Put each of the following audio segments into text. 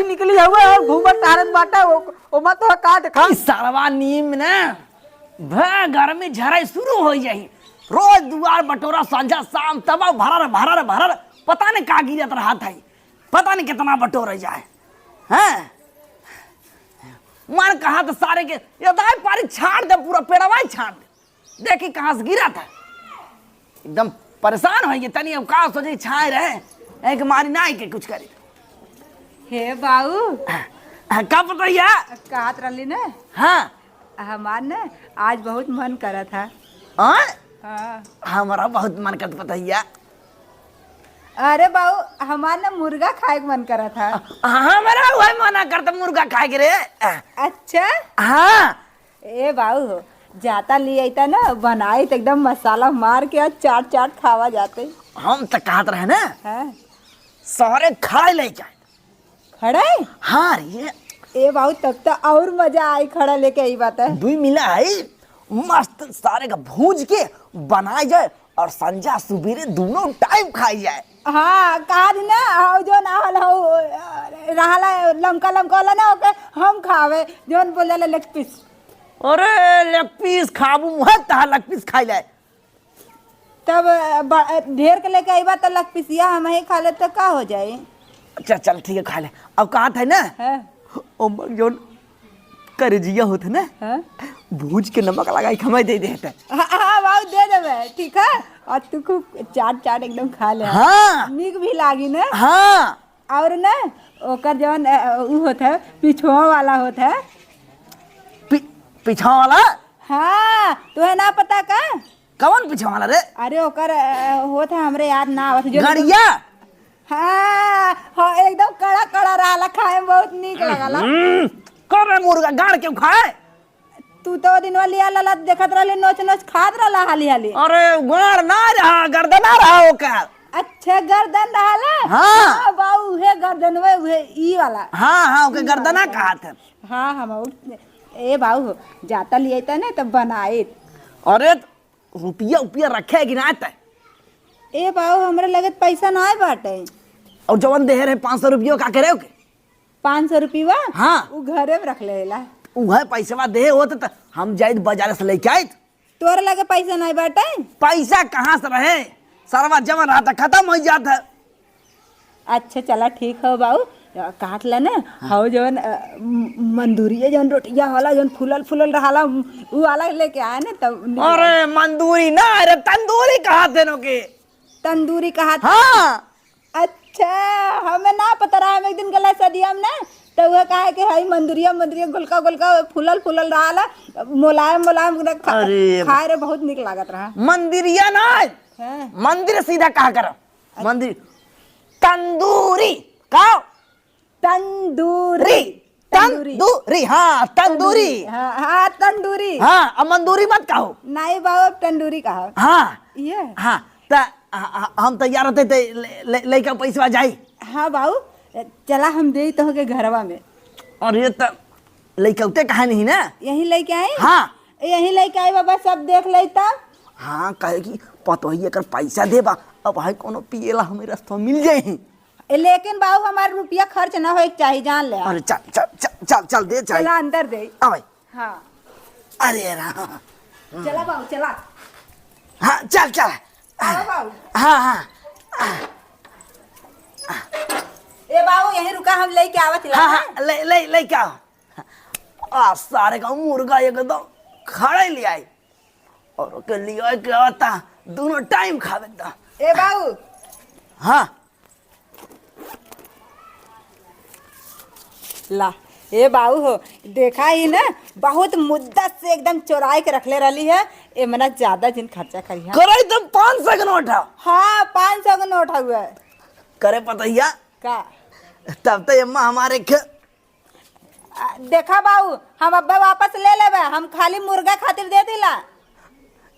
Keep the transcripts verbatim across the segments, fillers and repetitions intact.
निकली हुआ है, घूमत टहरत बाटे, ओ, ओमा तो का देखा? ई सरवा नीम ना, भे गर्मी झराई शुरू हो जाई। रोज दुआर बटोरा, संझा शाम तब भरर, भरर, भरर, पता नहीं का गिरत रहत है, पता नहीं कितना बटोर जाए। हैं? मन कहा तो सारे के, ये दाई पारी छाड़ दे, पूरा पेड़वा ही छाड़ दे। देखी कहाँ से गिरा था, एकदम परेशान हो गए। तनी अब का सोचे, छाए रहे, एक मारी ना के कुछ करे। हे बाऊ। हाँ, का पतोहिया? कहत रहली ना। हाँ। हमार ना आज बहुत मन करत है। हाँ? हाँ। हमारा बहुत मन करत पतोहिया। अरे बाऊ, हमार ना मुर्गा खाए के मन करत है। हमारा वही मना करता मुर्गा खाए के रे। अच्छा। हाँ। ए बाऊ हो, जाता ले अइता ना, बनाइत एकदम मसाला मार के और चाट चाट खावा जाते। हम त कहत रहे ना, हाँ। सारे खड़े लेके आए। खड़े? हाँ रे। ए बाऊ, तब तो और मजा आई, खड़ा लेके आई बात है। दुई मिला है, मस्त सारे का भूज के बनाए जाए और संझा सुबेरे दोनों टाइम खाई जाए। हाँ, कहा थी ना, हाउ जो ना हल हाउ, रहला लमका लमका वाला ना, ओके हम खावे, जोन बोल जाला लेग पीस। अरे लेग पीस खाबू, मुहे तहा लेग पीस खाई ले। तब ब-, ढेर के लेके आईबा तो लेग पीसिया हम ही खा ले तो का हो जाई? अच्छा चल ठीक है, खा ले। अब कहा था ना, हाँ। ओ मग जोन करेजिया होत है ना, हाँ। भूज के नमक लगाई के हमें दे देते। हाँ, हाँ, बाऊ दे देबे, ठीक है। और तू खूब चाट चाट एकदम खा ले। हाँ। नीक भी लागी ना। हाँ। और ना, ओकर जवन, अ, उ होत है, पिछुआ वाला होत है। पि-, पिछुआ वाला? हाँ, तुहे ना पता का? कवन पिछुआ वाला रे? अरे ओकर, अ, होत है, हमरे याद ना आवत, जो गड़िया? हाँ, हाँ, एकदम कड़ा कड़ा रहला, खाए में बहुत नीक लगला। हम्म, करे मुर्गा गाड़ के खाए? तू तो दिनवा लिया लला देखत रहले, नोच नोच खात रहला हाली हाली। अरे गाड़ ना रहा, गर्दना रहा ओकर। अच्छा, गर्दन रहला? हाँ। हाँ, बाऊ, उहे गर्दनवे, उहे ई वाला। हाँ, हाँ, ओके ई गर्दना वाला। कहा थे। हाँ, हम उ-, ए बाऊ हो, जाता लिया था ना, तब बनाए। अरे, रुपया, रुपया रखे कि ना तय? ए बाऊ, हमरे लगे पैसा ना बाटे। और जवन देहे रहे पाँच सौ रुपया, का करे ओके? पाँच सौ रुपया? हाँ। उ घरे में रख लेला। उहे पैसवा देहे होत त हम जाइत बाजार से लेके आइत। तोरे लगे पैसा नहीं बाटे? पैसा कहाँ से रहे? सरवा जवन रहता खत्म हो जात है। अच्छा चला ठीक हो बाऊ, काट ला ना। हाँ। हौ जवन, अ, म-, मंदूरिया जवन रोटिया होला जवन फूलल फूलल रहाला, उ वाला लेके आए ना तब निकला। अरे मंदूरी ना, अरे तंदूरी कहा थे नो के? तंदूरी कहा थे? हाँ। अच्छा, हमें ना पता रहा, हम एक दिन गला सदिया में ना, तो वह कहा कि हई मंदुरिया, मंदुरिया गोलका गोलका फूलल फूलल रहा ला, मुलायम मुलायम ना खा-, अरे। खाए रे बहुत निक लागत रहा। मंदिरिया ना, हाँ। मंदिर सीधा कहा करो, अच्छा। मंदिर, तंदूरी, का? तंदूरी। री। तंदूरी। तंदूरी, हाँ, तंदूरी। तंदूरी, हाँ, हाँ, तंदूरी। हाँ, अब मंदूरी मत कहो। नहीं बाबू, अब तंदूरी कहो। हाँ। ये? हाँ, त, आ, आ, हम तैयार होते ते ले, ले, लेके पैसवा जाई। हाँ बाबू, चला हम देई तोहके घरवा में। अरे त लइकौते कहा नहीं ना? यहीं लेके आई? हाँ। यहीं लेके आई बाबा, सब देख ले तब। हाँ, कहे कि पतोही एकर पैसा देबा, अब भाई कोनो पिएला हमें रास्ता मिल जाई। ए, लेकिन बाबू हमार रुपया खर्च ना होए के चाही, जान ले। अरे चल, चल, चल, चल, चल, दे चाही। चला अंदर दे। आ भाई। हाँ। अरे राम। चला बाबू, चला। हाँ, चल, चल। आओ बाबू। हाँ, हाँ। ए बाबू, यहीं रुका, हम लेके आवत ला। हाँ, हाँ, ले, ले, लेके आओ। आ, सारे का मुर्गा एकदम खड़े ले आई। और ओके लिया के आता, दोनों टाइम खावे दा। ए बाबू। हाँ। ला, ए बाबू हो, देखा ही ना, बहुत मुद्दत से एकदम चोराई के रखले रहली है। ए मना ज्यादा जिन खर्चा करिहा। करे तो पाँच सौ के नोट है। हाँ, पाँच सौ के नोट हउए। करे पतोहिया। का? तब तो एम्मा हमारे ख- आ, देखा बाऊ, हम अब्बे वापस ले लेबे, हम खाली मुर्गा खातिर दे दिला।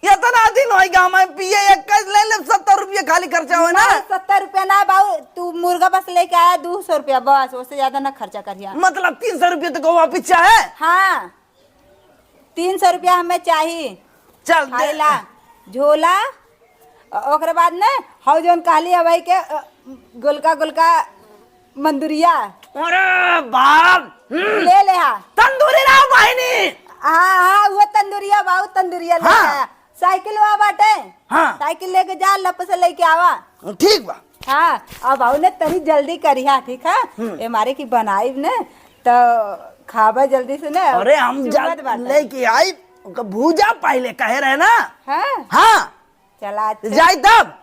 इतना दिन होइगा, हम पिए एक कैस ले लेब, सत्तर रुपया खाली खर्चा होए ना। नहीं, सत्तर रुपया ना बाऊ, तू मुर्गा बस लेके आया, दो सौ रुपया बस, उससे ज्यादा ना खर्चा करिया। मतलब तीन सौ रुपया तो वापिस चाहे? हाँ, तीन सौ रुपया हमें चाही। चल दे। खाइला, झोला, अ, ओकरे बाद ने हौ जौन कहली है भाई के, अ, गोलका गोलका मंदुरिया। अरे बाप, हम्म। ले लेहा। तंदूरी ना बहिनी। हाँ, हाँ, वो तंदुरिया बाऊ, तंदुरिया ले हाँ। लेहा। साइकिल वा बाटे। हाँ। साइकिल लेके जा, लप से लेके आवा। ठीक बा। हाँ, अब बाऊ ने तनी जल्दी करिहा, ठीक है? हम्म। ए मारे की बनाइब ने, तो खाबा जल्दी से ने, अरे हम चुम्बत जा-, बाटे। लेके आई, ओकर भूजा पहिले कहे रहे ना। हाँ। हाँ। चला, अच्छा। जाई तब?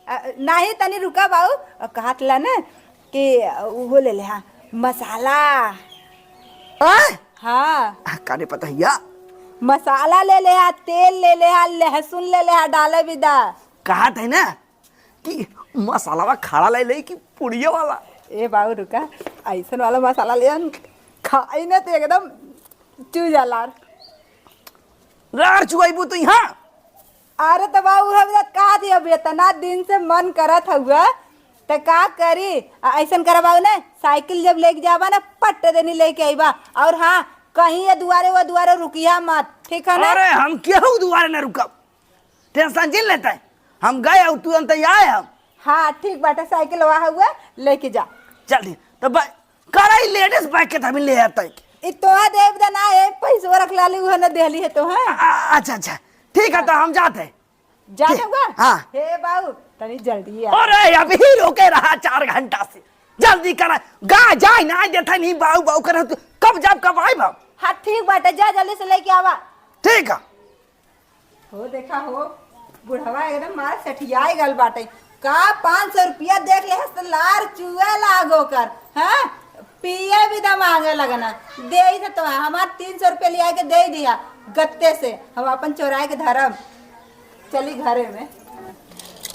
अ, नाही, तनी रुका बाऊ। अ, कहत ला ना कि, अ, उहो ले लेहा, मसाला। आय? हाँ। आ, का रे पतहिया? मसाला ले लेहा, तेल ले लेहा, लहसुन ले लेहा, डाले बिदा। कहत है ना कि मसालावा खड़ा ले ले कि पुड़िया वाला? ए बाऊ रुका, ऐसन वाला मसाला ले आन, खाई ना तो एकदम चू जा लार। लार चुआइबू तू यहाँ? अरे त बाऊ, हम तो कहा थी, अब इतना दिन से मन करत हुआ, त का करी? आ, ऐसन करा बाऊ ने, साइकिल जब लेके जाबा ना, पट्टे देनी लेके आईबा। और हाँ, कहीं ये दुआरे वो दुआरे रुकिया मत, ठीक है ना? अरे हम केहू दुआरे ना रुकब, टेंशन जिन लेते हैं। हम गए और तुरंत ही आए हम। हाँ, ठीक बाटे, साइकिल वहाँ हुआ, लेके जा। चल ठीक, तो ब-, करा ई लेडीज बैग के तभी ले आता है। ई तोहा देब द ना, ए पैसवा रख लाली, उहे न देहली है तो, हैं? आ, अच्छा, अच्छा, ठीक है, तो हम जाते हैं। जाते ठीक, हुआ? हाँ। हे बाऊ, तनी जल्दी आ। अरे, अभी रोके रहा चार घंटा से, जल्दी करा। गा, जाए ना देता नहीं, बाऊ, बाऊ करे तू, कब जाब, कब आइब हम? हाँ, ठीक बाटे, जा जल्दी से लेके आवा। ठीक है। हो देखा हो, बुढ़वा एकदम मार सठियाए गल बाटे। का पाँच सौ रुपया देख ले हस त लार चुए लागो कर, हाँ? पिए भी दम मांगे लगना। देई से तो हमार तीन सौ रुपया लिया के देई दिया गत्ते से, हम अपन चोराए के धरम। चली घरे में।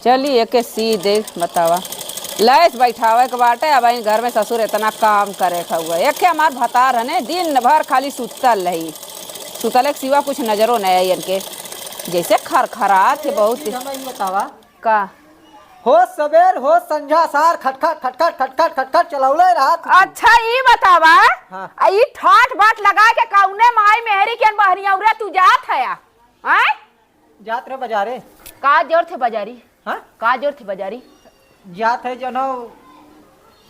चली एके सी दे, बतावा। लैस बैठावे के बाटे, अब आई घर में ससुर इतना काम करे के हुआ। एके हमार भतार हने, दिन भर खाली सुतल रही। सुतले के सिवा कुछ नजरो नहीं आई इनके। जैसे खरखरात है बहुत। एक चीज हमें ई बतावा। का? हो सबेर, हो संझा सार, खटखट, खटखट, खटखट, खटखट चलौले रहत। अच्छा, ई बतावा, हाँ। आ ई ठाट बाट लगा के कौने माई मेहरी के बहरिया उरे तू जात हया? आय? जात रहे बाजारे। का जोर थे बाजारी? हाँ? का जोर थे बाजारी? जात है जनो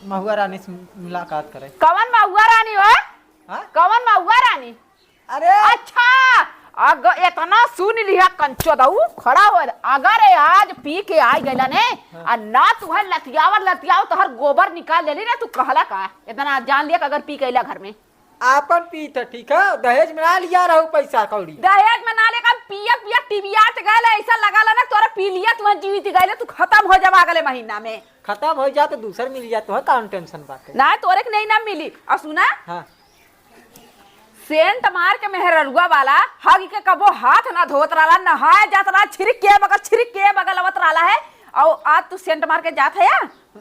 महुआ रानी से मुलाकात करे। कवन महुआ रानी हो? हाँ? कवन महुआ रानी? अरे! अच्छा, अग-, इतना सुन लिहा कंचो दऊ, खड़ा हो। अगर ए आज पी के आ गइला ने, हाँ। आ ना तुहे लतियावत लतियावत तोहर गोबर निकाल लेली ना, तू कहला का? इतना जान लिया कि अगर पी के अइला घर में। आपन पीत है, ठीक है? दहेज में ना लिया रहू पैसा कौड़ी। दहेज में ना लेकर पिया पिया टिबियात गइल, ऐसा लगा ला ना तोरा पी लिया, तुहे जीवित गइले, तू खतम हो जाबा अगले महीना में। खतम हो जा तो दूसर मिल जा, तुहे कौन टेंशन बाटे? ना, तोरे के नहीं ना मिली। और सुना, हाँ। सेंट मार के मेहररुआ वाला हग के कबो हाथ ना धोत रहला, नहाए जात रहला, छिरिक के बगल, छिरिक के बगल आवत रहला है, और आज तू सेंट मार के जात है या?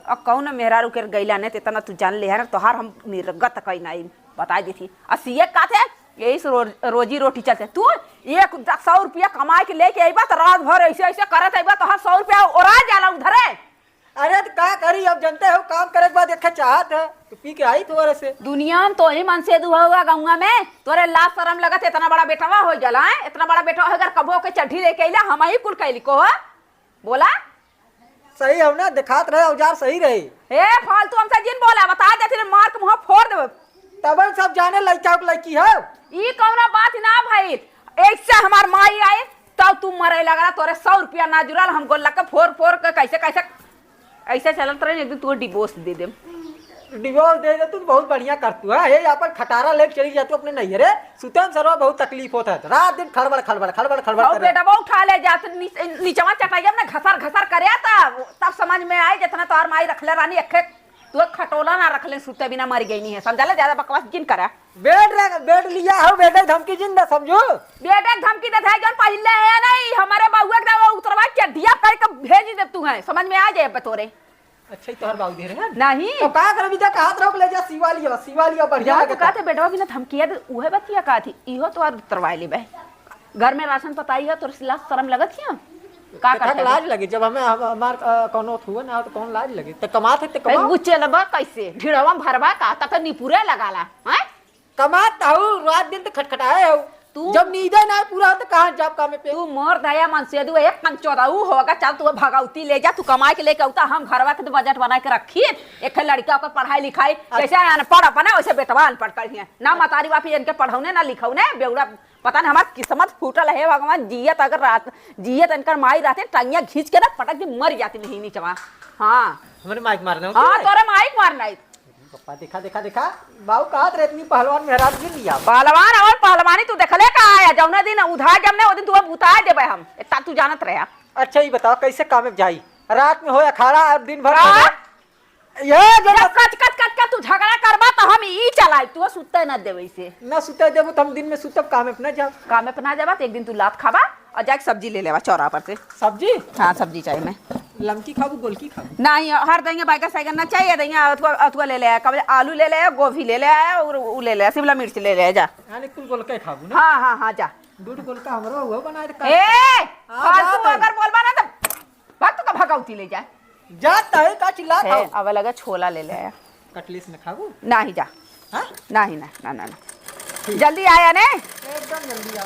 और कौन मेहरारू के गइला ने, तेतना तू जान ले है ना, तोहार हम निर्गत कई नाई, बताई दी थी। और सीए का थे, यही से रो-, रोजी रोटी चलते। तू एक सौ रुपया कमाए के लेके अइबा, तो रात भर ऐसे ऐसे करत अइबा, तोहार सौ रुपया ओरा जाला उधरे। अरे त का करी, अब जनते हो, काम करे के बाद देखे चाहत है, तो पी के आई तोरे से। दुनिया में तो ही मन से दुआ हुआ गौवा में, तोरे लाज शरम लगत, इतना बड़ा बेटवा हो गला है, इतना बड़ा बेटवा हो गल, कबो के चड्ढी लेके अइला, हम ही कुल कैली को हो, बोला। सही हो ना, दिखात रहे औजार सही रहे। ए, फालतू हमसे जिन बोला, बता देती ने मार के मुंह फोड़ देबे। तबन सब जाने लइका के लइकी हो। ई कौनो बात ना भइल। ऐसे हमार माई आई, तब तू मरे लगला, तोरे सौ रुपया ना जुड़ल, हम गोल्ला के फोर फोर के कैसे कैसे ऐसे चलत रहे, एक दिन तू डिवोर्स दे देम। डिवोर्स दे दे तू, बहुत बढ़िया कर तू, हाँ? हे, अपन खटारा लेके चली जा तू अपने नैहरे, सुते में सरवा बहुत तकलीफ होता है, रात दिन खड़बड़, खड़बड़, खड़बड़, खड़बड़ और करे। बेटवा उठा ले जात नीच-, नीचवा चटाइया में घसर घसर करे, तब, तब समझ में आए, जितना तोहार माई रखले रहनी, एक एक तू खटोला ना रखले, सुते बिना मर गई नहीं है, समझा ले, ज्यादा बकवास जिन करा। बेड रे, बेड लिया हो, बेड धमकी जिन दे समझू। बेड धमकी देत है, जौन पहिले है नहीं, हमारे बउआ के वो उतरवा चड्ढिया कर के भेज दे तू है, समझ में आ जाए बतोरे। अच्छा, ई तोहर बाऊ दे रहे हैं? नहीं। तो का करबी, जा कहत रहो कि ले जा सिवा लियो, सिवा लियो, बढ़िया जहाँ तू लगता। कहते बेटवा बिना धमकिया दे, उहे बतिया कहत ही, इहो तोहार उतरवाए लेबे। घर में राशन पताई है, तोर लाज शरम लगत हिया? का केतना करते लाज हो? लगे, जब हमें, हम, हमार, अ, कौनो थुआ ना हो तो कौन लाज लगे? तो कमात है तो ए, कमाओ। गुच्चे लबा कैसे? ढिड़वा में भरवा का, तब तो निपुरे लगाला, हैं? कमात हऊ, रात दिन तो खटखटाए हऊ। तू जब नींदे नाहीं पूरा हो तो कहाँ जाब कामे पे? तू मोर दया मन से दू एक कंचोदा ऊ होगा, चल तू भगौती ले जा, तू कमाई के लेके उता, हम घरवा के तो बजट बनाए के रखी, एक ठे लड़का ओकर पढ़ाई लिखाई, अच्छा। जैसे अनपढ़ अपने वैसे बेटवा अनपढ़ कर दिए, ना मतारी बाप इनके पढ़ौने ना लिखौने, बेवड़ा पता नहीं हमार किस्मत फूटल है भगवान, जियत अगर रात, जियत इनकर माई रहते टंगिया खींच के ना पटक के मर जाती नहीं नीचवा। हाँ। हमरे माइक मारना हो हाँ, क्या? तोरे माइक मारना है। पप्पा, देखा, देखा, देखा, बाऊ कहत रहे, इतनी पहलवान मेहरारू गिन लिया। पहलवान और पहलवानी तू देखले का आया? जौना दिन उधार जमने, वो दिन तू बुता देबे हम। इतना तू जानत रहे। अच्छा, ये बताओ, कैसे काम में जाई? रात में हो अखाड़ा और दिन भर हाँ? भजन? ये जो जब कच, कच, कच, कच तू झगड़ा करबा, तो हम ई चलाई, तू सुते ना देबे इसे। ना सुते देबो, तो हम दिन में सुतब, काम में ना जाब। काम में ना जाबा, तो एक दिन तू लात खाबा, और जाके सब्जी ले लेवा चौरा पर से। सब्जी? हाँ, सब्जी चाहिए मैं। लमकी खाबू, गोलकी खाबू? नहीं, हर देंगे बैगन सैगन ना चाहिए, देंगे अथुआ, अथुआ ले ले आया, कब आलू ले ले आया, गोभी ले ले आया, और उ ले ले आया, शिमला मिर्च ले ले आया, जा। यानी कुल गोलका ही खाबू ना? हाँ, हाँ, हाँ, जा। दू ठो गोलका हमरो हुआ बना दे, ए, हाँ, फालतू जा भाई। अगर बोलबा ना तो भक्त का भगौती ले जाए। जा तहे का चिल्ला है, खाओ। अब लगा छोला ले ले आया। कटलेस में खाबू? नाही जा। हाँ? नाही, ना, ना, ना, ना। ठीक। जल्दी आया ने। एकदम जल्दी आओ।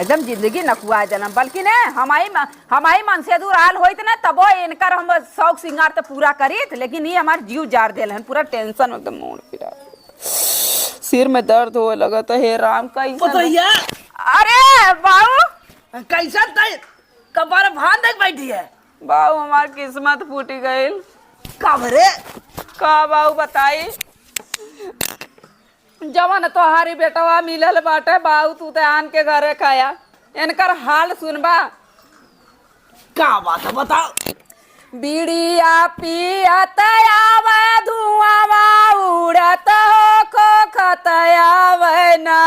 एकदम जिंदगी नकुआ जनम, बल्कि ने हमारी म-, हमारी मन से दूर हाल होइत ना, तबो इनकर हम शौक सिंगार तो पूरा करीत, लेकिन ये हमार जीव जार देल हन, पूरा टेंशन एकदम मोड़ पिरा। सिर में दर्द होए लगा तो हे राम कैसन। पतैया। अरे बाऊ। कैसन तै कपार फान देख बैठी है? बाऊ, हमार किस्मत फूटी गइल। का भरे? का बाऊ बताई, जवन तोहारी बेटवा मिलल बाटे बाऊ, तू ते आन के घरे खाया, इनकर हाल सुनबा। का बात है, बताओ। बीड़िया पियत आवे, धुआंवा उड़त हो, खोखत आवे ना।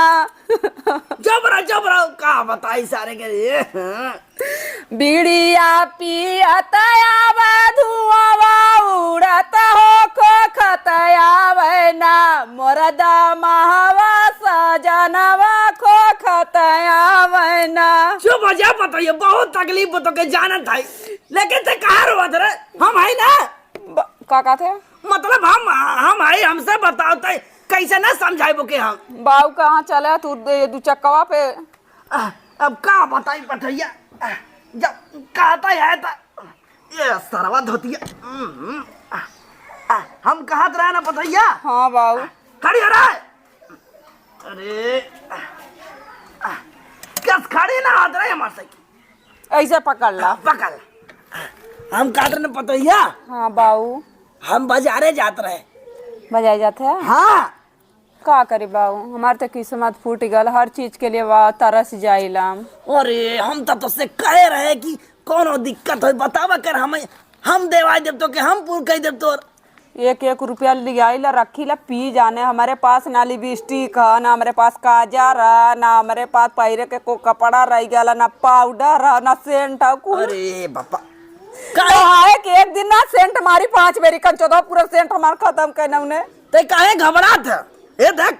जबरा, जबरा, का बताई सारे के रे। बीड़िया पियत आवे, धुआंवा उड़त हो, खोखत आवे ना। मोर दमहवा सजनवा खोखत आवे ना। चुप हो जा, बताइए, बहुत तकलीफ हो तो के जानत है, लेकिन ते कहाँ रोवत रे? हम है ना। ब-, का कहते हैं? मतलब हम, हम है, हमसे बताओ ते कैसे ना समझाइबो के हम। बाऊ कहाँ चले तू दे-, दू चक्कवा पे? आ, अब का बताई पतैया, आ, जब कहता है तो ये सरवा धोतिया, हम्म, आ, आ, हम कहत रहे ना पतैया। हाँ बाऊ। आ, खड़ी हो रहा है। अरे, आ, आ, कस खड़ी ना हाथ रहे हमार साइकिल। ऐसे पकड़ ला। आ, पकड़। हम कहत रहे ना पतैया। हाँ बाऊ। हम बाजारे जात रहे। बाजारे जात है? हाँ। का करी बाऊ, हमार तो किस्मत फूट गल, हर चीज के लिए बा तरस जाइला। अरे, हम तो तोसे कहे रहे कि कौनो दिक्कत होई, बतावा कर, हम, हम देवाई देब तो के हम पूर कई देब तोर। एक एक रुपया लियाइला, रखीला, पी जाने। हमारे पास ना लिपस्टिक है, ना हमारे पास काजर है, ना हमारे पास पहिरे के को कपड़ा रह गया, ना पाउडर है, ना सेंट है, कुल। अरे बापा, तो काहे? है कि एक दिन ना सेंट मारी पाँच बेरी, कंचोदा पूरा सेंट हमार खत्म करना उन्हें। ते काहे घबरात है? ए देख।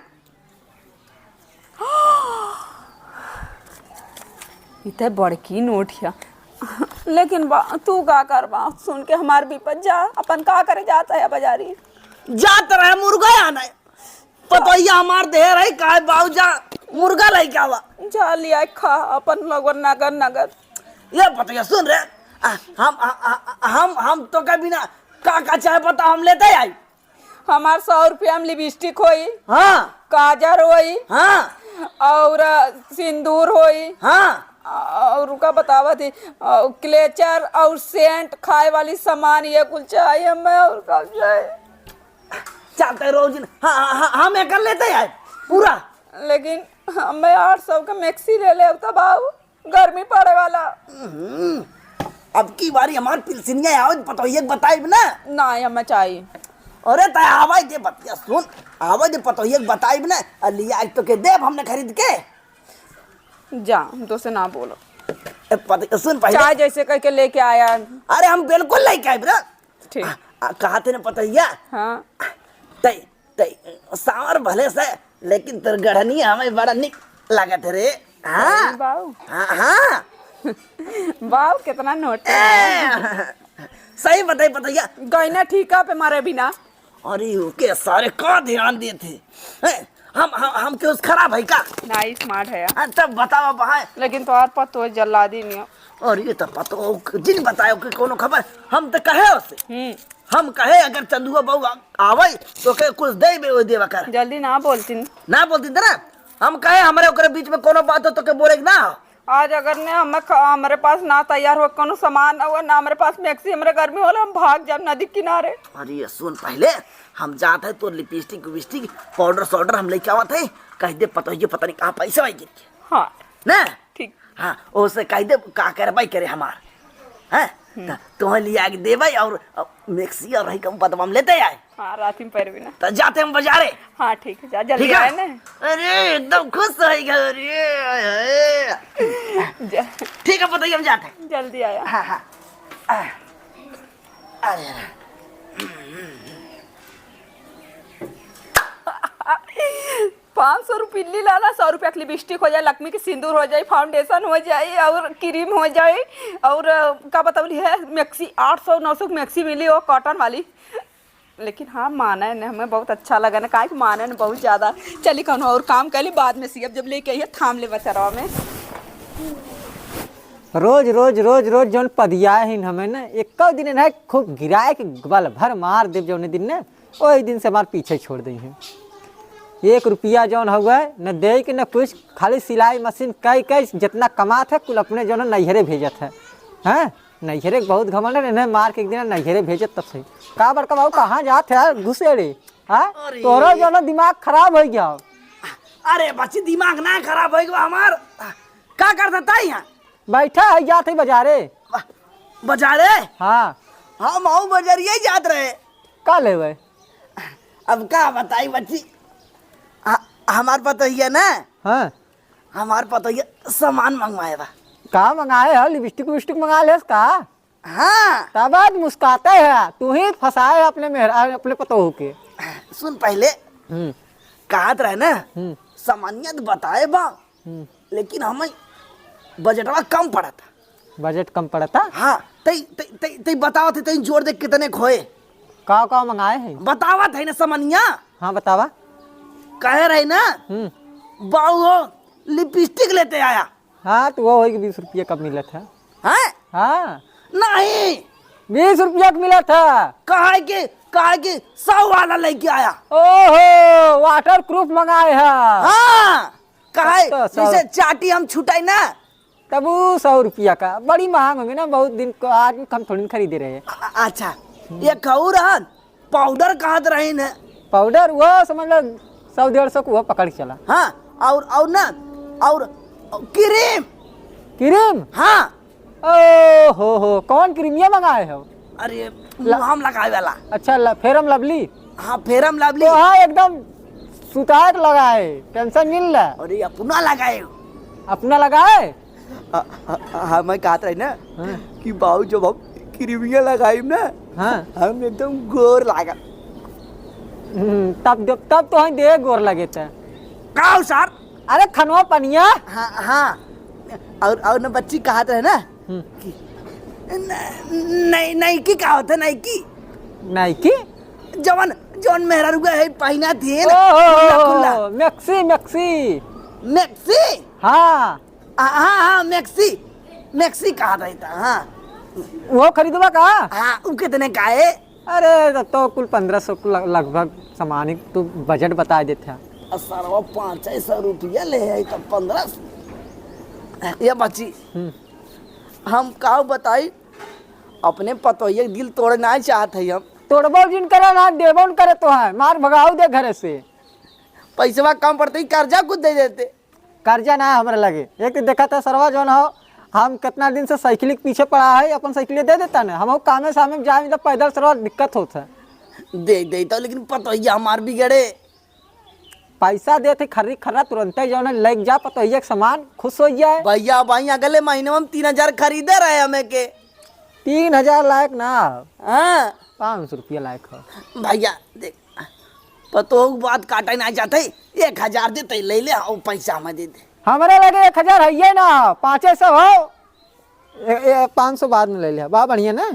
ई ते बड़की नोट है। लेकिन बा, तू का करबा? सुन के हमार विपत जा, अपन का करे जात है बाजारी? जात रहे मुर्गा आने। पतोहिया हमार देह रही, काहे बाऊ जा मुर्गा लई के आवा। जा लिया खा, अपन लगन नगर नगर। ये पतोहिया सुन रे, आ, हम, आ, आ, आ, हम, हम तो कभी ना का, का चाहे पता हम लेते आई। हमार सौ रुपया में लिपस्टिक होई, हाँ। काजर होई, हाँ। और, अ, सिंदूर होई, हाँ। और का बतावत ही, अ, क्लेचर और सेंट, खाए वाली सामान, ये कुल चाहिए हमें, और का चाहिए? चाहते रोज न-, हाँ, हाँ, हाँ, हम एकर लेते आए पूरा। लेकिन हमें आठ सौ का मैक्सी ले ले, तब आओ। गर्मी पड़े वाला। हम्म, अब की बारी हमार पिलसिनिया आवे, पतोहिया के बताइब ना। ना, हमें चाहिए। अरे, तय आवे दे बतिया सुन, आवे दे पतोहिया के बताइब ना, आ लिया आज तो के देब हमने खरीद के। जा, हम तो से ना बोलो। ए, पत-, सुन पहले। चाहे जैसे कह के लेके आया। अरे, हम बिल्कुल लेके आइब ना। ठीक। आ, आ, कहा थे ना पतोहिया? हाँ। तय तै सांवर भले से, लेकिन तोर गढ़नी हमें बड़ा निक लागत है रे। हाँ? सही बाऊ। हाँ, हाँ। बाऊ, कितना नोट है। ए, सही बताई पतैया। गहना ठीका पे मारे बिना। अरे, ओके सारे का ध्यान देते हैं। हम, हम, हम क्यों खराब है का? नहीं, smart है यार। हाँ, तब बताओ अब, हाँ। लेकिन तोहार पतोह जल्लादी नहीं हो। और ये तो पतोह जिन बतायो कि कोनो खबर, हम तो कहे उसे। हम्म। हम कहे अगर चंदुआ बहू आ-, आवै, तो के कुछ देबे, वो देवा कर। जल्दी ना बोलतीन। ना बोलतीन ना। हम कहे हमरे ओकरे बीच में कोनो बात हो तो के बोले के ना हो। आज अगर ने हमें ख-, हमरे पास ना तैयार हो कोनो सामान, और ना हमरे पास मैक्सी, हमरे गर्मी होला, हम भाग जाब नदी किनारे। अरे ये सुन, पहले हम जात है तो लिपस्टिक विपस्टिक, पाउडर साउडर हम लेके आवत है। कह दे पतोहिए पता नहीं कहाँ पैसा भाई गिर गया। हाँ। ना? ठीक। हाँ, ओसे कह दे का करवाई करे हमार। हैं? हम्म। त तोहे लिया के देबै और, अ, मैक्सी और रही कम बदबम लेते आए। हाँ, रात में पैर बिना। त जाते हम बाजारे। हाँ, ठीक है, जा, जल्दी ठीक है? आए ना। अरे, एकदम खुश हो गए रे, आए, आए। जा। ठीक है, बताइए, हम जाते हैं। जल्दी आया। हाँ, हाँ। आ, अरे, अरे। पाँच सौ रुपये ली लाला, सौ रुपया के लिपस्टिक हो जाए, लक्ष्मी के सिंदूर हो जाए, फाउंडेशन हो जाए और क्रीम हो जाए और, अ, का बतौली है, मैक्सी, आठ सौ नौ सौ के मैक्सी मिली, वो कॉटन वाली। लेकिन हाँ, माने ने, हमें बहुत अच्छा लगा ना, काहे कि माने ने बहुत ज्यादा। चली, कौनो और काम कर ली, बाद में सियब, जब लेके आई है, थाम ले बचरवा में। रोज, रोज, रोज, रोज जौन पदियाए हिन हमें ना, एक्को दिन ना खूब गिराए के बल भर मार देब जौने दिन ना, ओही दिन से हमार पीछे छोड़ दई हैं। एक रुपया जौन हउए, न देई के न कुछ, खाली सिलाई मशीन कई कई जितना कमात है, कुल अपने जौन नैहरे भेजत है। हैं? नैहरे के बहुत घमंड है, इन्हें मार के एक दिन नैहरे भेजत तब सही। का बड़का बाबू, कहाँ जात है यार, घुसेड़ी? हाँ? अरे। तोहरा जौन दिमाग खराब हो गया। अरे बच्ची, दिमाग ना खराब हो गया हमार। का कर देता है यहाँ? बैठा है, जात है बाजारे। बा-, बाजारे? हाँ। हम आऊ बाजारिया ही जात रहे। का लेवे? अब का बताई बच्ची, ह-, हमार पतोहिया ना, हाँ। हमार पतोहिया सामान मंगवाए बा। का मंगाए है? लिपस्टिक विपस्टिक मंगा लेस का? हाँ। तब आज मुस्काते है, तू ही फंसाए अपने मेहरा, अपने पतोह के। सुन पहले, हम्म। कहत रहे ना, हम्म। सामानिया तो बताए बा, हम्म। लेकिन हमें बजटवा कम पड़ता। बजट कम पड़ता? हाँ, तई, तई, तई, तई बतावत है, तई जोड़ दे कितने खोए। का, का मंगाए है? बतावत है ना समनिया। हाँ, बतावा। कहे रहे ना, हम्म। बाऊ हो, लिपस्टिक लेते आया। हाँ, तो वो होई कि बीस रुपया कब मिलत है? हैं? हाँ। नहीं। बीस रुपया के मिलत है। काहे कि, काहे कि सौ वाला लेके आया। ओहो, waterproof मंगाए है। हाँ। काहे, तब तो सौ जैसे चाटी हम छुटाई ना। तब वो सौ रुपया का, बड़ी महंग होंगे ना, बहुत दिन को आज हम थोड़ी खरीदे रहे। अ-, अच्छा, हम्म। एक और हन, पाउडर कहत रही न। पाउडर, वो समझ लो, सौ डेढ़ सौ को वो पकड़ के चला। हाँ, और, और ना, और क्रीम। क्रीम? हाँ। ओ हो हो, कौन क्रीमिया मंगाए हो? अरे, ला- मुँह हम लगाए वाला। अच्छा, ला, Fair and Lovely? हाँ, Fair and Lovely। तो हाँ, एकदम सुतार लगाए, tension मिल रहा। अरे, अपना लगाए। अपना लगाए? अ, अ, अ, हम कहत रही ना हाँ। कि बाबू, जब हम क्रीमिया लगाइब ना, हाँ। हम एकदम गोर लागब। हम्म, तब, तब, तब तो हम दे गोर लगे थे। का हो सर? अरे, खनवा पनिया। हाँ, हाँ। और, और ना बच्ची कहत रहे ना हम्म। कि न-, न-, Nike का होता है, Nike? Nike? जवन, जवन मेहररुआ है, पहिना थे ना, ओ, खुला, खुला। Maxi, Maxi। Maxi? हाँ। आ, हाँ, हाँ, Maxi, Maxi कहा रहता, हाँ। वो खरीदबा का? हाँ, उ कितने का है? अरे, तब तो कुल पन्द्रह सौ के ल-, लगभग सामान ही तू बजट बता देत है। आ, सरवा पाँच सौ रुपया ले है, तब पन्द्रह सौ। ये बच्ची, हम्म। हम का बताई, अपने पतोहिया के दिल तोड़े ना चाहत है हम। तोड़बो जिन करे ना, देबो न करे तो है, मार भगाऊ दे घरे से। पैसवा कम पड़ते ही कर्जा कुछ दे देते। कर्जा ना है हमरा लगे। एक तो देखत है सरवा जौन हो, हम कितना दिन से साइकिल के पीछे पड़ा है, अपन साइकिल दे देता ना, हम कामे सामे में जाए, मतलब पैदल सरवा दिक्कत होत है। दे देता, लेकिन पतोहिया हमार बिगड़े। पैसा देत है खर्री खर्रा, तुरंते जौन है लेके जा पतोहिया के सामान, खुश हो जाए। भैया, भाई अगले महीने में हम तीन हजार खरीदे रहे हमें के। तीन हजार लायक ना हो। हाँ। पाँच सौ रुपया लायक हो। भैया, देख, पतोह के बात काटे ना चाहते, एक हजार देते, ले ले, आओ पैसा हमें दे दे। हमारे लगे एक हजार है ये ना, पाँचे सौ हो। ए, ए, पाँच सौ बाद में ले लिया, बा बढ़िया ना?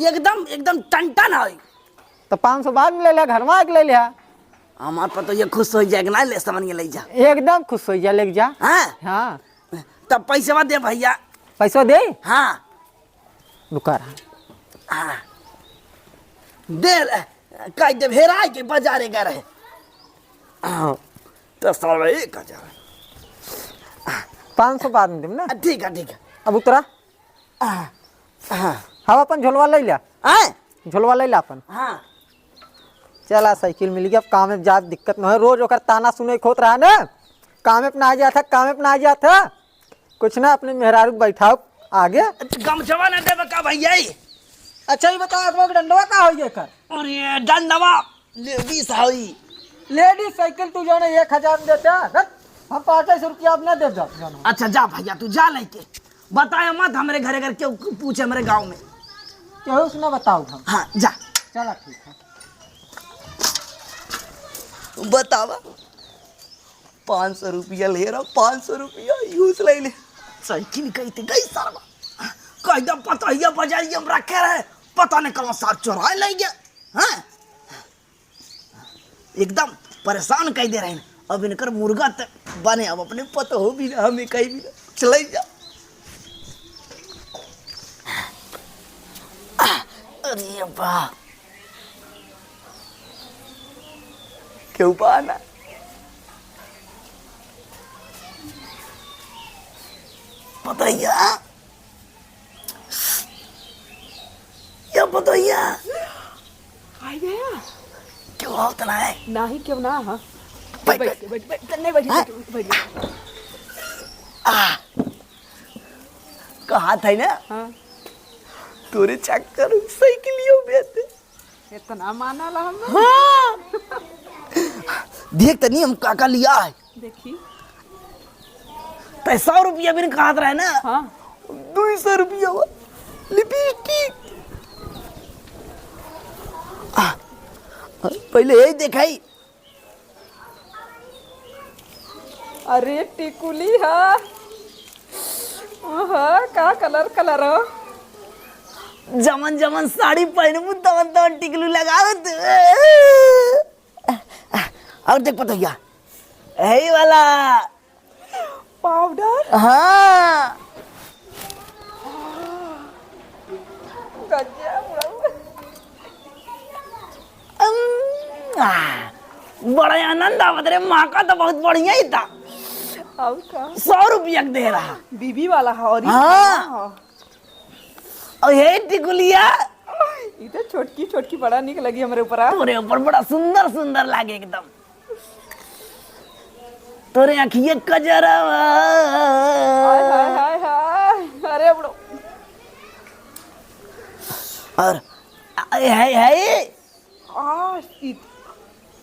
एकदम, एकदम टन टन है। तो पाँच सौ बाद में ले लिया, घर में आके ले लिया। हमार पतोहिया खुश होइ जाए कि ना, ले सामान ये ले जा। एकदम खुश होइ जा, ले जा। हाँ? हाँ। तब पैसवा दे भइया। पैसवा दे? हाँ। रुका रहा। हाँ। दे, कह दे, हेराइ के बजारे गए रहे। हाँ। तो साला एक हजार। पाँच सौ बाद में देम ना। ठीक है, ठीक है। अब उतरा। हाँ, हाँ। हम अपन झोलवा ले लिया। आए? झोलवा ले लिया अपन। हाँ। चला, साइकिल मिल गया, अब कामे पे जात दिक्कत न हो। रोज ओकर ताना सुने के होत रहा ना, कामे पे ना जात है, कामे पे ना जात है। कुछ ना, अपने मेहरारू के बैठाओ आगे। गमछवा ना देबे का भइया? अच्छा, ये बताओ, आप लोग डंडवा का होइए कर? अरे, डंडवा लेडीज हई। लेडीज साइकिल तू जाने एक हजार में देते हैं, हट। हम पाँच सौ रुपया अब ना दे दो, जानो। अच्छा, जा भइया, तू जा लेके। बताए मत हमरे घरे, अगर केहू पूछे हमरे गाँव में। केहू से ना बताओ हम। हाँ, जा। चला, ठीक है। बतावा, पाँच सौ रुपया ले रहा, पाँच सौ रुपया यूं से ले ले। साइकिल कही थे, गई सरवा। कह दे पतोहिया बजारिया में रखे रहे, पता नहीं कहाँ सार चोराए ले गया। हाँ? एकदम परेशान कह दे रहे हैं। अब इनकर मुर्गा त बने, अब अपने पतोह भी ना, हमें कहीं भी ना। चले जा। अरे बा, केहू बा ना? पतोहिया, या पतोहिया। आ गया? केहू आवत ना है? नाही, केहू ना, हाँ। बैठ, बैठ, बैठ। बैठ, बैठ, बैठ, नहीं, बैठ, हाँ? बैठ, बैठ। आ, कहा था ना? हाँ। तोरे चक्कर में साइकिलियो बेच दे। इतना माना ला हम। हाँ। देख तनी हम का का लिया है। देखी। तै सौ रुपया बिन कहत रहे ना? हाँ। दुई सौ रुपया हुआ। लिपस्टिक। आ, पहले यही देखाई। अरे टिकुली हा। ओहो, का कलर कलर हो। जवन जवन साड़ी पहनबू तवन तवन टिकुली लगावत। और देख पतोहिया, यही वाला पाउडर? हाँ। गजब। अम, आ, बड़ा आनंद आवत रे, माँ का तो बहुत बढ़िया ही था। और का? सौ रुपया के दे रहा। बीबी वाला है और हाँ। हाँ। और हे टिकुलिया। ई तो छोटकी, छोटकी बड़ा निक लगी हमरे ऊपर, आ। तोरे ऊपर बड़ा सुंदर, सुंदर लागे एकदम। तोरे अखिए कजरवा। हाय, हाय, हाय, हाय। अरे बड़ो। और, हाय, हाय, हाय। आ, ई,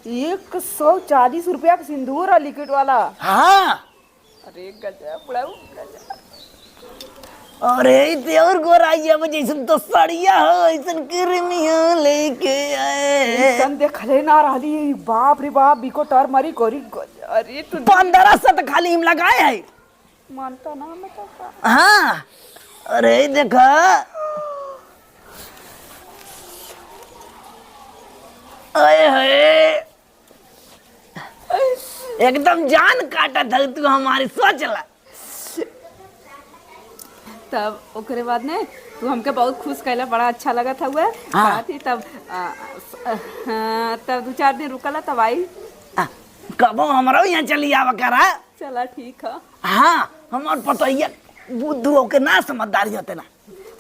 एक सौ चालीस रुपया का सिंदूर है लिक्विड वाला। हाँ। अरे गजब, बुढ़ऊ, गजब। अरे, ई ते और गोराई अब जैसन तो सड़िया हो, ऐसन किरमिया लेके आए। ऐसन देखले ना रहली, बाप रे बाप, बिको टर मारी गोरी गज-, अरे तू पन्द्रह सौ तो खाली हम लगाए है। मानता ना मैं तो का। हाँ, अरे देखा। अरे, अरे। एकदम जान काटत हऊ तू हमारी, सोच ला। तब ओकरे बाद ने तू हमके बहुत खुश कैला, बड़ा अच्छा लगत हउए। हाँ। बात ही तब, आ, स-, हाँ, तब दू चार दिन रुकला तब आई। आ, कबो हमरो यहाँ चली आवा करा। चला ठीक है। हाँ, हमार पतोहिया बुद्धू होके ना समझदारी होते ना।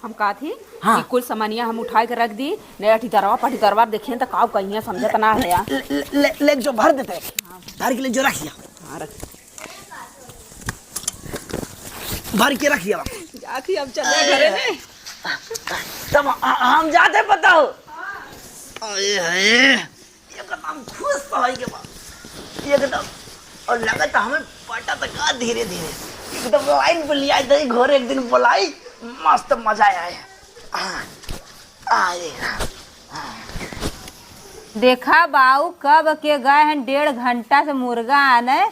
हम कहत ही हाँ। कि कुल सामानिया हम उठाए के रख दी, नहीं अठीदरवा पठीदरवा देखिए तो काव कहिए समझत ना है। ले, ले, ले, ले जो भर देते हैं। भर के ले जो रखिया। हाँ, रख। भर के रखिया। जाके अब चले घरे में। तब ह-, हम जाते बताओ। अरे, अरे। एकदम खुश होइ के बा, एकदम। और लगत हमें पटत का धीरे धीरे, एकदम लाइन पे लियाई दे, घर एक दिन बोलाई, मस्त मजा आए। हाँ, आए। देखा बाऊ, कब के गए हैं, डेढ़ घंटा से मुर्गा आने,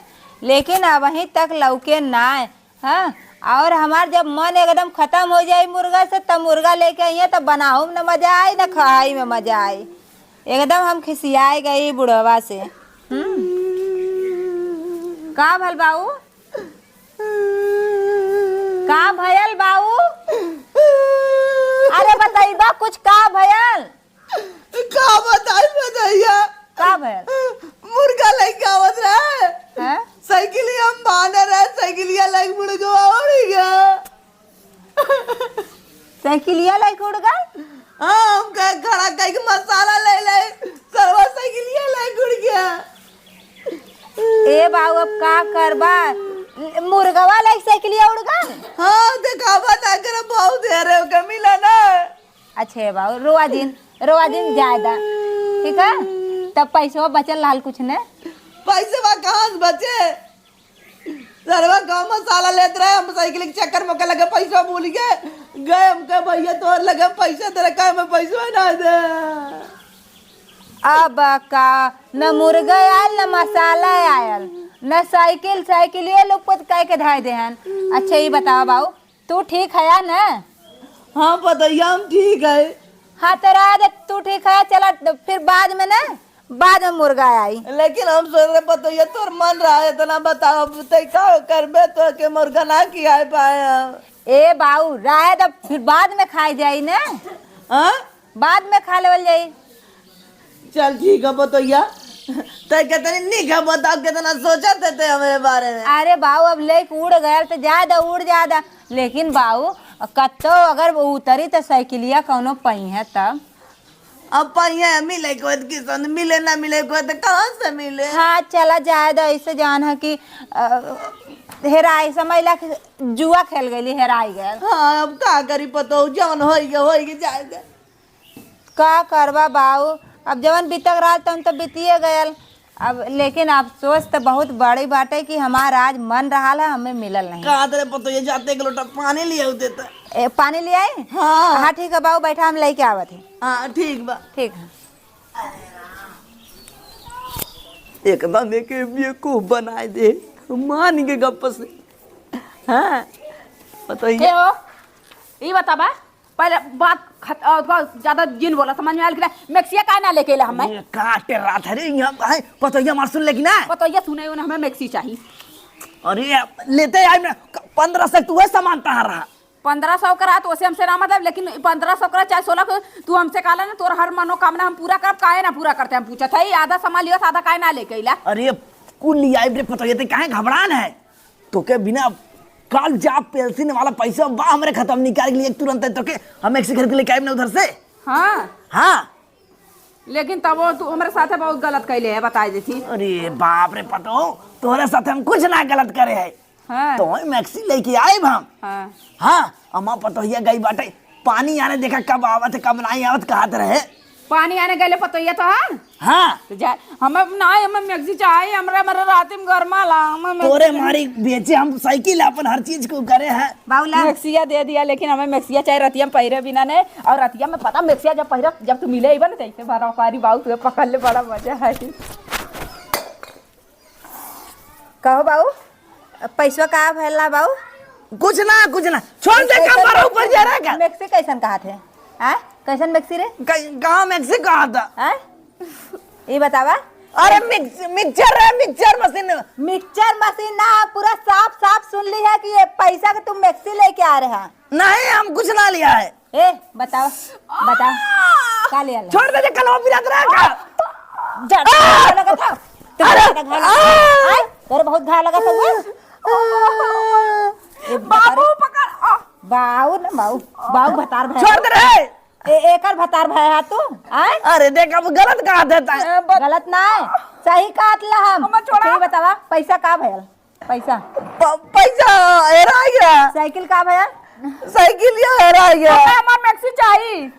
लेकिन अबहीं तक लौके नाय। हाँ, और हमार जब मन एकदम खतम हो जाई मुर्गा से, तब मुर्गा लेके अइहें, तब बनाहू में न मजा आई, न खाई में मजा आई। एकदम हम खिसियाए गई बुढ़वा से। का भल बाऊ? का भयल बाऊ? अरे बतइबा कुछ, का भयल? का बताई भदैया? का भयल? मुर्गा लइके आवत रहे। हैं? साइकिलिया हम बांधे रहे, साइकिलिया लइके मुर्गवा उड़ गया। साइकिलिया लइके उड़ गल? हाँ, हम कहे खड़ा कइके मसाला ले ले, सरवा साइकिलिया लइके उड़ गया। ए बाऊ, अब का करबा? मुर्गवा लइके साइकिलिया उड़ गल? हाँ, देखावा ना करे, बहुत ढेर है, ओके मिला ना। अच्छा ए बाऊ, रोआ जिन, रोआ जिन, जाए दा, ठीक है? तब पैसवा बचल रहल कुछ ने। पैसवा कहाँ से बचे? सरवा गाँव में साला लेत रहे, हम साइकिल के चक्कर में ओके लगे पैसा भूल गए, गए हमके भैया तोहर लगे पैसा दे रखा है, हमें पैसा ना दे। अब का, न मुर्गा आयल, न मसाला आयल, न साइकिल, साइकिल ये लोग पत कह के धाय दे हन। अच्छा ये बतावा बाऊ, तू ठीक हया न? हाँ पतोहिया, हम ठीक है। हाँ तो रह दे, तू ठीक है, चला तो फिर बाद में न, बाद में मुर्गा आई। लेकिन हम सोच रहे पतोहिया तोर मन रहा है इतना बताओ, अब तै का करबे तो के मुर्गा ना खियाए पाए हम। ए बाऊ, रह दे, फिर बाद में खाए जाई न। हाँ? बाद में खा लेवल जाई। चल ठीक है पतोहिया, तै कितनी निक है, बताओ कितना सोचत है तै हमरे बारे में। अरे बाऊ, अब लेके उड़ गयल तो जाए दा, उड़ जाए दा। लेकिन बाऊ, कत्तो अगर उतरी तो साइकिलिया कौनो पइहे तब? अब पइहे मिले को तो किसन मिले, ना मिले को तो कहाँ से मिले? हाँ, चला जाए दा, ऐसे जान है कि, अ, हेराई समझ ला कि जुआ खेल गइली, हेराई गयल। हाँ, अब का करी पतोहू, जवन होई गए, होई गए, जाए दे। का करबा बाऊ, अब जवन बीतक रहल तवन तो बीतिए गयल। अब लेकिन अफसोस तो बहुत बड़ी बाटे कि हमार आज मन रहल है, हमें मिलल नहीं। का दे रे पतोहिया, जाते एक लोटा पानी ले आऊ देता। ए, पानी ले आई? हाँ। हाँ ठीक है बाऊ, बैठा, हम लेके आवत ही। हाँ ठीक बा। ठीक है। एकदम एके बेवकूफ बनाए दे, मान के गप से। हाँ, पतोहिया। ए हो, ई बताबा, पहले बात खत-, अ, अ, ज्यादा जिन बोला, समझ में आयल कि ना? मैक्सिया काहे ना लेके अइला हमें? ये का टेर्रात है रे, यहाँ है, पतोहिया मार सुन ले कि ना? पतोहिया सुने हो ना, हमें मैक्सी चाहिए। अरे, लेते आए मैं, पन्द्रह सौ तू है सामान तहार रहा। पन्द्रह सौ करा तो उसे हमसे ना मतलब, लेकिन पन्द्रह सौ करा चाहे सोलह को, तू हमसे कहला ना, तोर हर मनोकामना हम पूरा करब, काहे ना पूरा करते, हम पूछत है, आधा सामान लियो, आधा काहे ना लेके अइला? अरे, कुल लियाइब रे पतोहिया, ते काहे घबरान है? तोके बिना काल जा पेंशन वाला पैसा बा हमरे खाता में निकाल के लिए तुरंत है, तोके हम मैक्सी खरीद के लेके आइब ना उधर से। हाँ। हाँ। लेकिन तब वो तू हमरे साथे बहुत गलत कैले है, बताए देती। अरे बाप रे पतोहू, तोहरे साथे हम कुछ ना गलत करे है। हाँ। तो मैक्सी लेके आइब हम। हाँ। हाँ, अम्मा पतोहिया गई बाटे, पानी आने देखा कब आवत है, कब नहीं आवत, कहत रहे। पानी आने गइले पतोहिया तोहार? हाँ। तो जा, हमें ना, हमें मैक्सी चाही, हमरा, हमरा रात में गरमाला, हमें मैक्सी तोरे चाही। मारी बेचे हम साइकिल अपन हर चीज को करे हैं। बाउला। मैक्सिया दे दिया, लेकिन हमें मैक्सिया चाहे रतिया में पहिरे बिना ने, और रतिया में पता मैक्सिया जब पहिरे, जब तू मिले अइबा ना, तो ऐसे भरा पारी बाऊ, तुहे पकड़ ले, बड़ा मजा है। कहो बाऊ, पैसवा का भैला बाऊ? कुछ ना, कुछ ना। छोड़ दे, ए, कम करो, ऊपर जा रहा है क्या? मैक्सी कैसन कहा थे? आय? कैसन मैक्सी रे? क-, कहाँ मैक्सी कहा था? आय? ये बतावा। अरे मिक्स-, मिक्सचर है, मिक्सचर मशीन। मिक्सचर मशीन ना, पूरा साफ साफ सुन ली है कि ये पैसा के तुम मैक्सी लेके आ रहे हैं। नहीं, हम कुछ ना लिया है। ए, बताओ, बताओ, का ले आला? छोड़ दे, जे कलवा पिरात रहा का? जा, आ! घाव लगा था। तो अरे, घाव लगा था। आ! आय, तोरे बहुत घाव लगा था वो। ए, बाबू, पकड़, आ! बाऊ न, बाऊ, बाऊ भतार भाई। छोड़ दे रे। ए, एकर भतार भाई हा तू? आय? अरे, देख, अब गलत कहा देता है। ए, बत- गलत ना है, सही कहत ला हम। अम्मा, छोड़ा। सही बतावा, पैसा का भयल? पैसा। प-, पैसा हेरा गया। साइकिल का भैया? साइकिल या हेरा गया। हमें हमार मैक्सी चाहिए।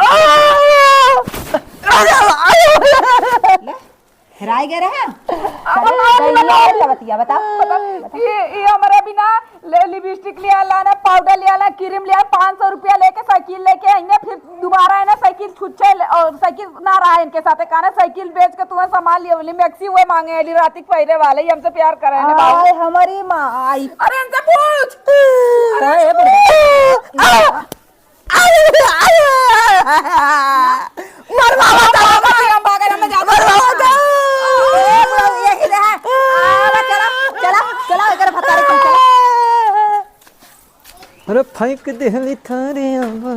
आ! अरे, अरे। ले, हेराई गए रहे। अब अरे, हम गइया लोग है लवतिया, बताओ, बताओ, बताओ। ये, ये हमारे बिना ले, लिपस्टिक ले आला ना, पाउडर ले आला, क्रीम ले आला, पाँच सौ रुपया लेके साइकिल लेके आइने, फिर दोबारा है ना साइकिल छुच्छे ले, और साइकिल ना रहा इनके साथे, कहना साइकिल बेच के तुम्हें सामान लियो, बोली मैक्सी हुए मांगे, एली राती के पहिरे वाले, ये हमसे प्यार करे ने बाबू। आय हमारी माई। अरे इनसे पूछ। अरे ए बुढ़ा। मरवावा था। हम भागे, हम भागे, हम जाते हैं। मरवावा था। ए बुढ़ा, यही रहा। आवा फेंक देहली थारे आवा।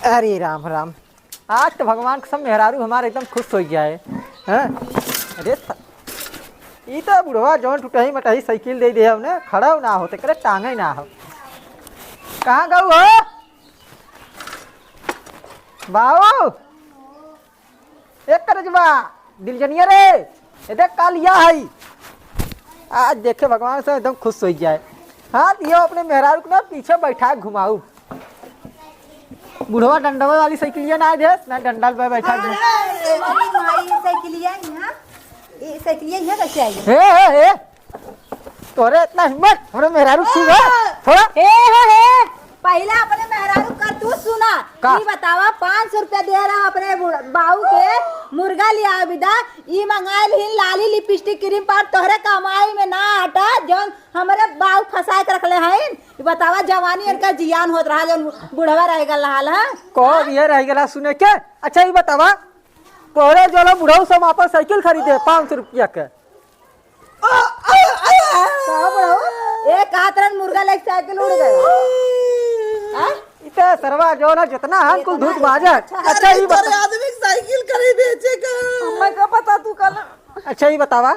अरे राम राम, आज तो भगवान कसम मेहरारू हमार एकदम खुश होइ गया है। हैं? अरे स-, ई तो बुढ़वा जौन टुटही मटही साइकिल दे दे हमने, खड़ा ना होते करे, टांगे ना हो। कहाँ गऊ हो बाऊ? ए करजवा, दिलजनिया रे, ए देख का लिया है। आज देखे भगवान से एकदम खुश होइ जाए। हाँ, दियो अपने मेहरारू के ना पीछे बैठा घुमाऊ। बुढ़वा डंडवा वाली साइकिलिया ना देस, ना डंडा पे बैठा घुमाऊ। अरे, अरे, माई, साइकिलिया यहाँ, ये साइकिलिया यहाँ कैसे आई? हे, हे, हे, तोरे इतना हिम्मत, हमरे मेहरारू छू गए, थोड़ा। हे, हे, हे, पहला अपने मेहरारू का तू सुना। का? ई बतावा, पाँच सौ रुपया दे रहा अपने बुढ़-, बाऊ के, मुर्गा लिया बिदा, ई मंगाइल ही लाली लिपस्टिक क्रीम पाउडर, तोहरे कमाई में ना हटा, जौन हमरे बाऊ फंसाए के रखले हईन। ई बतावा, जवानी इनका जियान होत रहा, जौन बुढ़वा रह गल रहा है। कौन ये रह गला सुने के? अच्छा, ई बतावा, तोहरे जो बुढ़ऊ से हम आपन साइकिल खरीदे पाँच सौ रुपया के। का बुढ़ऊ? ए, का तरह मुर्गा लेके साइकिल उड़ गए? हाँ? इते सरवा जो ना जितना हम कुल इतना धूत बाजे। अच्छा, अच्छा, अरे, ई तोरे बता। आदमी के साइकिल खरीदे छे का? हमें का पता तू कल। अच्छा, ई बतावा,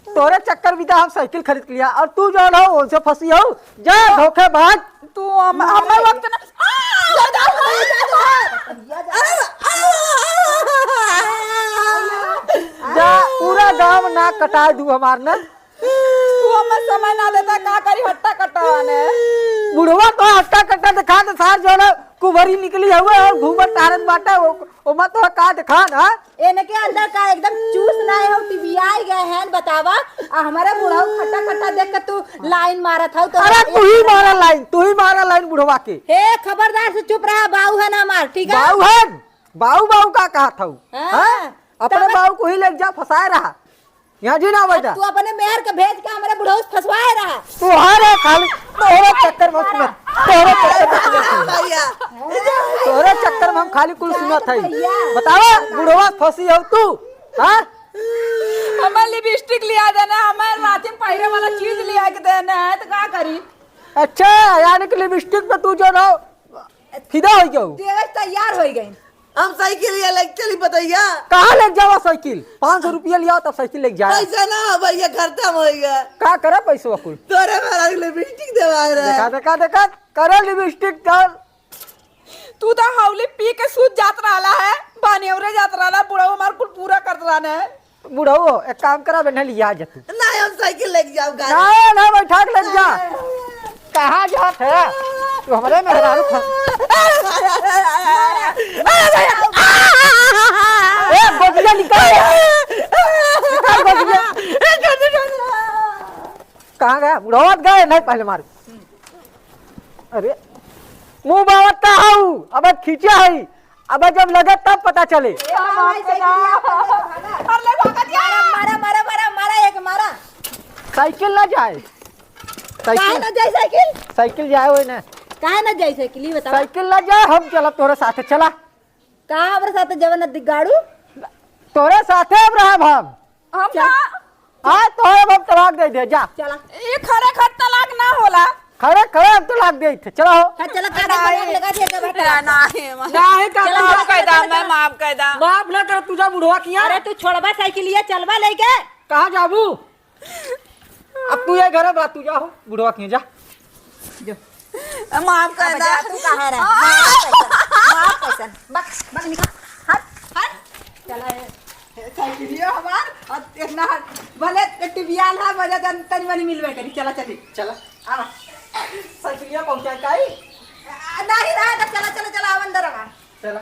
तोरे चक्कर में तो हम साइकिल खरीद लिया और तू जो हो उनसे फंसी हो, जा धोखेबाज। तू हम, हमें वक्त ना। जा, पूरा गांव नाक कटाए दू हमार ना। तू हमें समय ना देता, का करी हट्टा कट्टा वाने? बुढ़वा तो हट्टा कट्टा दिखा दे, सार जो ना कुबरी निकली हुए और घूमत तारत बाटा, ओ, ओमा तो का दिखा ना? इनके अंदर का एकदम चूस ना हो, टिबियाई गए हैं, बतावा। आ हमारे बुढ़ऊ खट्टा खट्टा देख के तू लाइन मारत हऊ, तो अरे एक तू ही मारा लाइन, तू ही मारा लाइन बुढ़वा के। हे, खबरदार से चुप रहा, बाऊ है ना हमार, ठीक है? बाऊ है, बाऊ, बाऊ का कहत हऊ? हाँ, हाँ? अपने तब बाऊ को ही लेके जा, फंसाए रहा। यहाँ जी ना बैठा। तू अपने मेहर के भेज के हमरे बुढ़ऊ से फंसवाए रहा। तोहरे खाली, तोहरे चक्कर में सुनत, तोहरे चक्कर में सुनत। भैया। तोहरे चक्कर में हम खाली कुल सुनत है। भैया। बतावा, बुढ़वा फंसी हो तू, हाँ? हमें लिपस्टिक लिया देना, हमें माथे में पहिरे वाला चीज लिया के देना है, तो का करी? अच्छा, यानी कि लिपस्टिक पे तू जो ना फिदा हो जाऊ। देवे तैयार हो गई। हम साइकिल ये लेके चली बतैया। कहाँ लेके जावा साइकिल? पाँच सौ रुपया लिया तब साइकिल लेके जाए। पैसा ना हो भैया, खर्चा हो गया। का करे पैसवा कुल? तोरे महाराज लिपस्टिक देवाए रहे। देखा, देखा, देखा, करे लिपस्टिक कर। तू तो हौली पी के सूत जात रहला है, बानेवरे जात रहला, बुढ़ऊ हमार कुल पूरा करत रहने है। बुढ़ऊ, एक काम करा, बेन्हल लिया जा तू। नहीं, हम साइकिल लेके जाऊँ, गाड़ी। नहीं, नहीं, बैठा के लेके जा। कहाँ जात है? तू हमरे मेहरारू खा। ए, गोदिया निकाल। निकाल गोदिया। कहाँ गया? बुढ़ऊ गए, नहीं पहले मार। अरे, मुँह बावत का हऊ? अबे खींचे हई, अबे जब लगे तब पता चले। ए, मार, मार, मार, मार, मार, मार, मार, एक मारा। साइकिल ना जाए, काहे साइकिल, ना जाए साइकिल? साइकिल जाए वही ना। काहे ना जाए साइकिल, ये बताओ। साइकिल ना जाए, हम चलब तोरे साथे, चला। का हमरे साथे जवन दिगाड़ू? तोरे साथे अब रहब हम। हम चल। ना। हाँ, तोहरे अब तलाक दे दे, जा। चला। ये खरे खर तलाक ना होला। खरे खरे हम तलाक दे थे, चला हो। हाँ, चला, का नहीं। लगा दिया, का बेटा? नहीं, नहीं, चला, माफ कर दा, चला, मैं चला, माफ कर दा। माफ ना कर, तू जा बुढ़वा किया। अरे, तू छोड़बा साइकिलिया, चलबा लेके। कहाँ जाबू? अब तू ये घर में रह, तू जा हो, बुढ़वा किया, जा। जो। माफ कर अब दा। जा, तू कहाँ रह? माफ कैसन? माफ कैसन? बक, बक निकल। हट, हट। चला ए, ए, साइकिलिया हमार, और इतना हट, भले टिबियाल है, भले तन-, तनी मनी मिलबे करी। चला, चली। चला। आवा। साइकिलिया पहुँचा काई? आ, नहीं रहा तो चला, चला, चला, आवा अंदर आवा। चला।